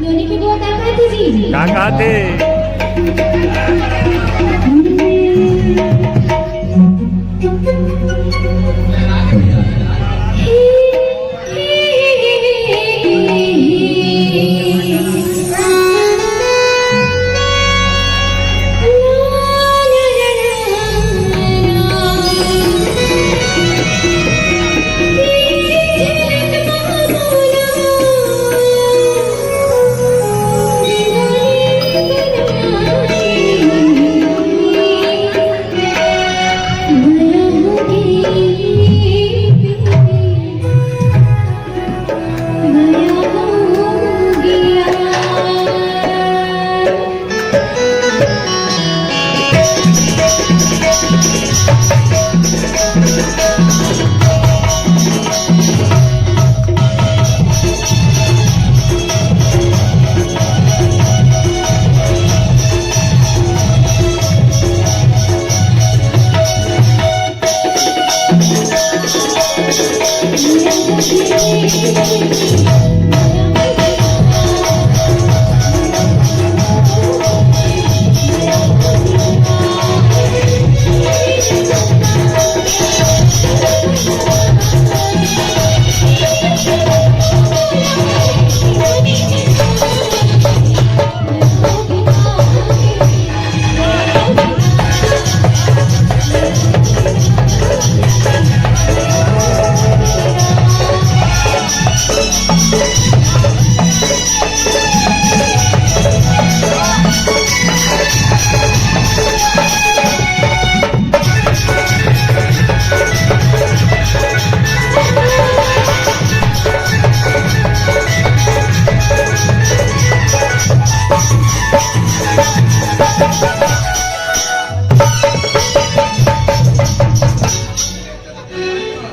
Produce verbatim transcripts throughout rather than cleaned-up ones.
नोनी के बुआ का कहत हे जी? का कहत हे?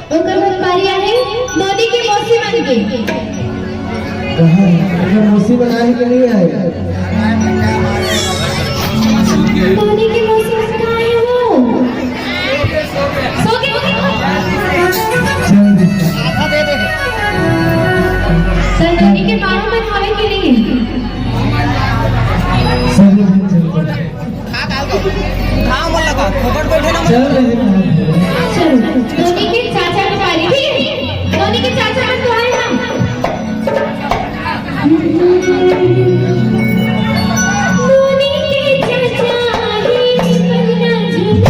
ओकर बाद पारी आहे नोनी के मौसी मन के। कहाँ? ओकर मौसी मन आए कि नहीं आए? नोनी के मौसी मन कहाँ है वो? सो गए? सर, नोनी के मामा मन आवे कि नहीं? चल, चल, चल। चल रहे हैं। चल, नोनी के चाचा के पारी, ठीक है? नोनी के चाचा मन तो आए हम। नोनी के चाचा ही पन्ना झूला।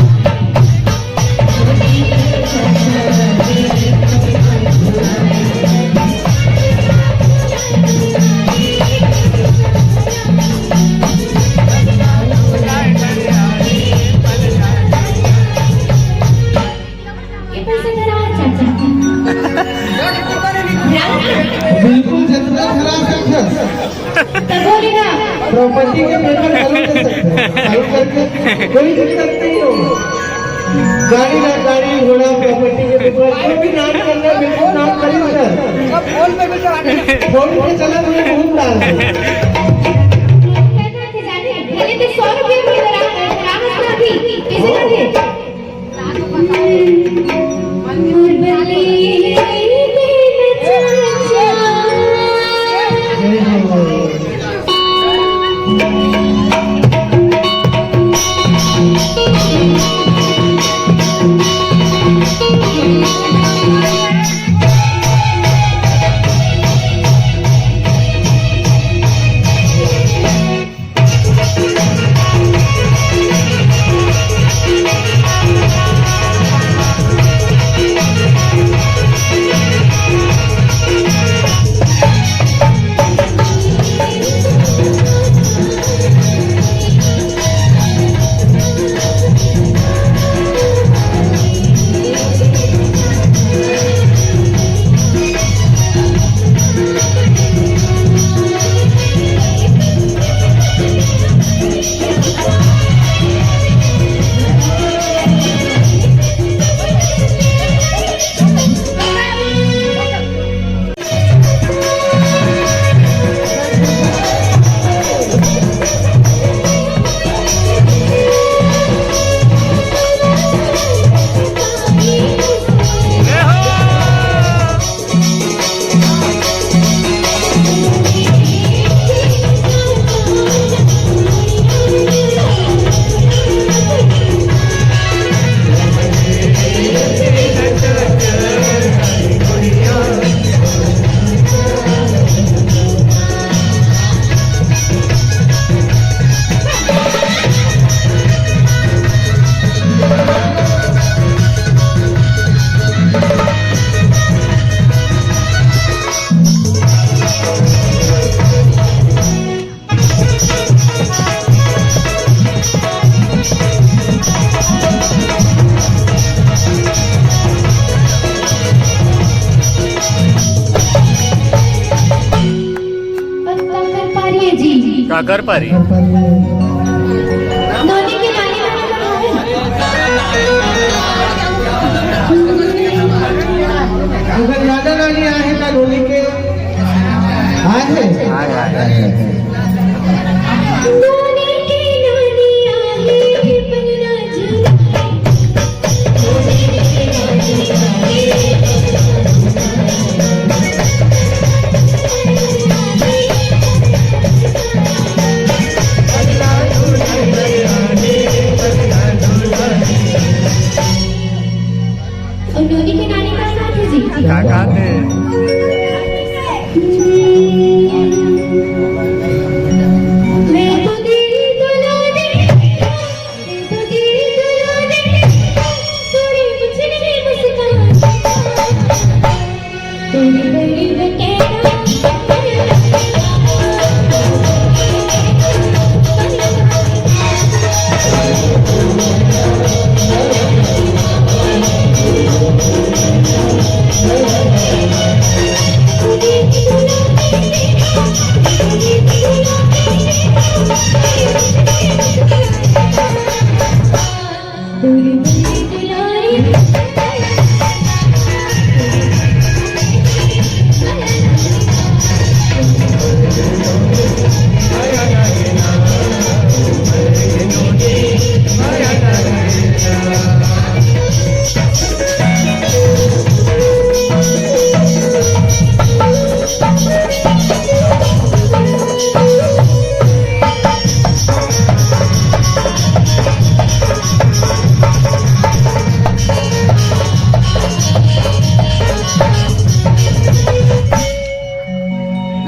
ये पैसे धरा चाचा। बिल्कुल जितना धरा सकते। तब बोली ना। प्रॉपर्टी के पेपर चालू कर सकते हैं। चालू करके कोई दिक्कत नहीं होगा। गाड़ी ना, गाड़ी घोड़ा, प्रॉपर्टी के पेपर, जो भी नाम करना है, बिल्कुल नाम करिए सर। सब फोन पे भी चढ़ा देना। फोन पे चला, मुझे घूम डाल दे। पहले तो सौ रुपये में करा, करा उसका भी, कैसे कर दे? अगर पारी। नोनी के नानी नाना कहाँ है? अगर नाना नानी आए हैं ना नोनी के, आए हैं? आए, आए, आए। नोनी के नानी आए, पन्ना झुलाए। अउ नोनी के नानी का साथ है जी। का कहत हे? मैं तो तेरी दुल्हन, मैं तो तेरी दुल्हन, थोड़ी कुछ नहीं मुस्कान।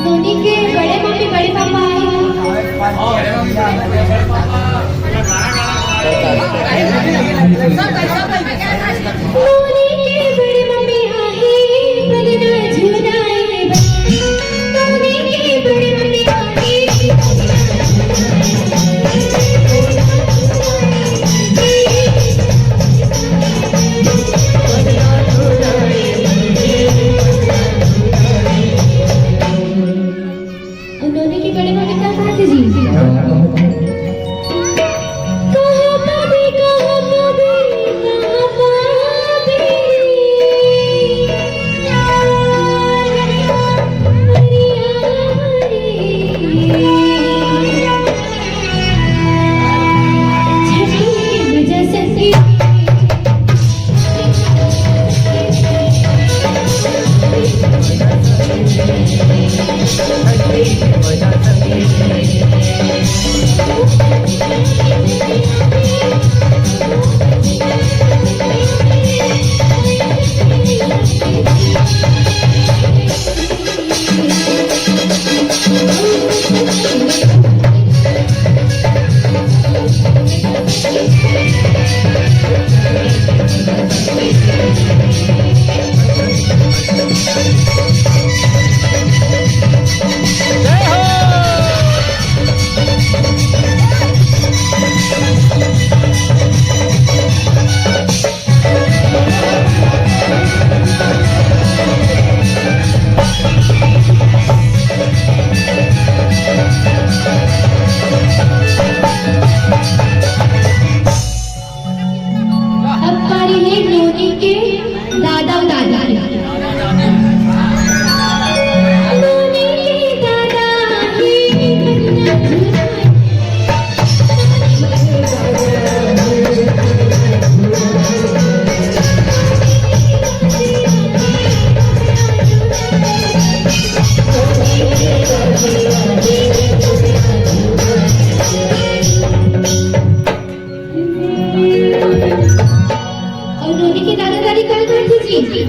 नोनी के बड़े मम्मी, बड़े पापा आए हैं। नोनी के बड़े मम्मी आए हैं, पलना झुलाए। नोनी के बड़े मम्मी आए हैं। नोनी के बड़े मम्मी का साथ जी। कहाँ पाबे, कहाँ पाबे, कहाँ पाबे रे? अरे, अरे। छठी पूजा संगीत। अब पारी है नोनी के दादा दादी। नोनी के दादा के अउ नोनी के दादा दादी का करथे जी।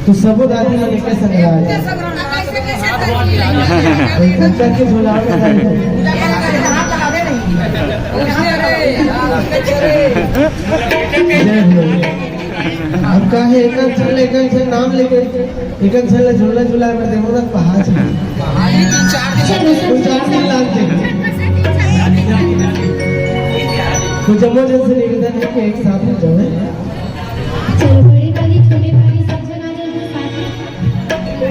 तो सबो दादी मन एके संग आ जाए। एक बच्चा के झोला में डाल दो। जय हो। अब का है, एक झन, एक झन नाम लेके, एक झन ला झोला झुला कर देवो ना, पहाड़ से। वो चार दिन लाग जाए। तो जम्मो जन से निवेदन है कि एक साथ हो जाओ। चलो, बड़े वाली, छोटे वाली, सब जन आ जाओ साथ में।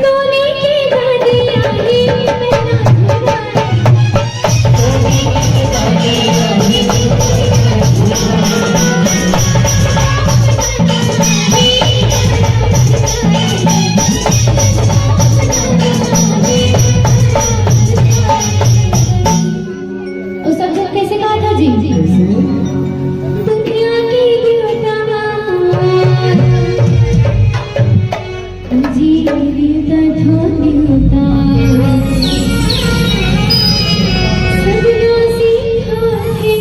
नोनी के दादी आई, मेरा झुलाए। वो सब जन कैसे कहा था जी? कैसे? दुनिया के देवता, जी देवता, धन देवता, सगला सिखाथे।